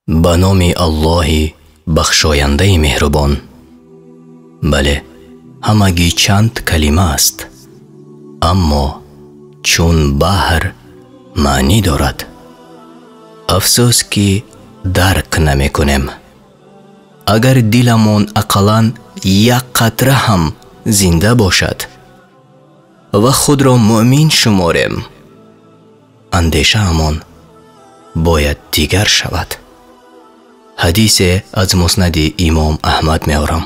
Ба номи Аллоҳи бахшояндаи меҳрубон. Бале, ҳамагӣ чанд калима аст, аммо чун баҳр маънӣ дорад. Афсӯс, ки дарк намекунем. Агар диламон ақаллан як қатра ҳам зинда бошад ва худро муъмин шуморем, андешаамон бояд дигар шавад. Ҳадисе аз Муснади Имом Аҳмад меорам.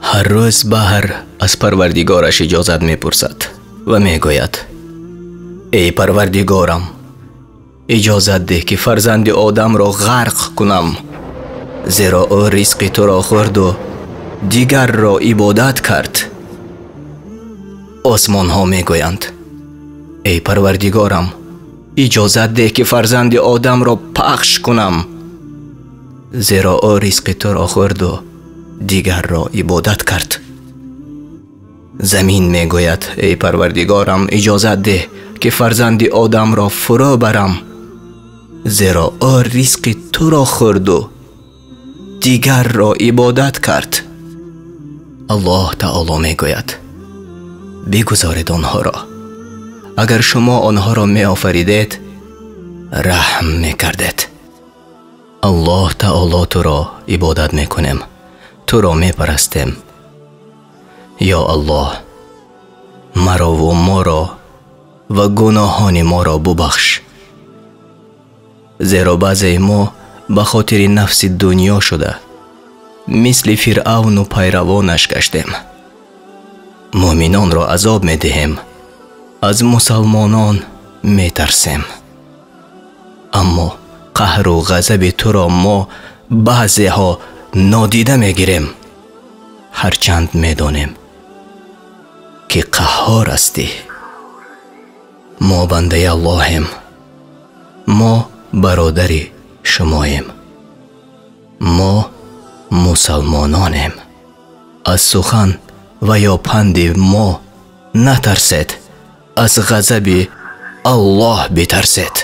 Ҳар рӯз баҳр аз Парвардигораш иҷозат мепурсад ва мегӯяд: эй Парвардигорам, иҷозат деҳ, ки фарзанди Одамро ғарқ кунам, зеро ӯ ризқи туро хӯрду дигарро ибодат кард. Осмонҳо мегӯянд: эй Парвардигорам, иҷозат деҳ, ки фарзанди Одамро пахш кунам, зеро ӯ ризқи туро хӯрду дигарро ибодат кард. Замин мегӯяд: эй Парвардигорам, иҷозат деҳ, ки фарзанди Одамро фурӯ барам, зеро ӯ ризқи туро хӯрду дигарро ибодат кард. Аллоҳ Таоло мегӯяд: бигузоред онҳоро. Агар шумо онҳоро меофаридед, раҳм мекардед. Аллоҳ Таоло, туро ибодат мекунем, туро мепарастем. Ё Аллоҳ, маро ва моро ва гуноҳони моро бубахш, зеро баъзеи мо ба хотири нафси дунё шуда мисли Фиръавну пайравонаш гаштем. Муъминонро азоб медиҳем, аз мусалмонон метарсем, аммо қаҳру ғазаби туро мо баъзеҳо нодида мегирем, ҳарчанд медонем, ки қаҳҳор ҳастӣ. Мо бандаи Аллоҳем, мо бародари шумоем, мо мусалмононем. Аз сухан ва ё панди мо натарсед, аз ғазаби Аллоҳ битарсед.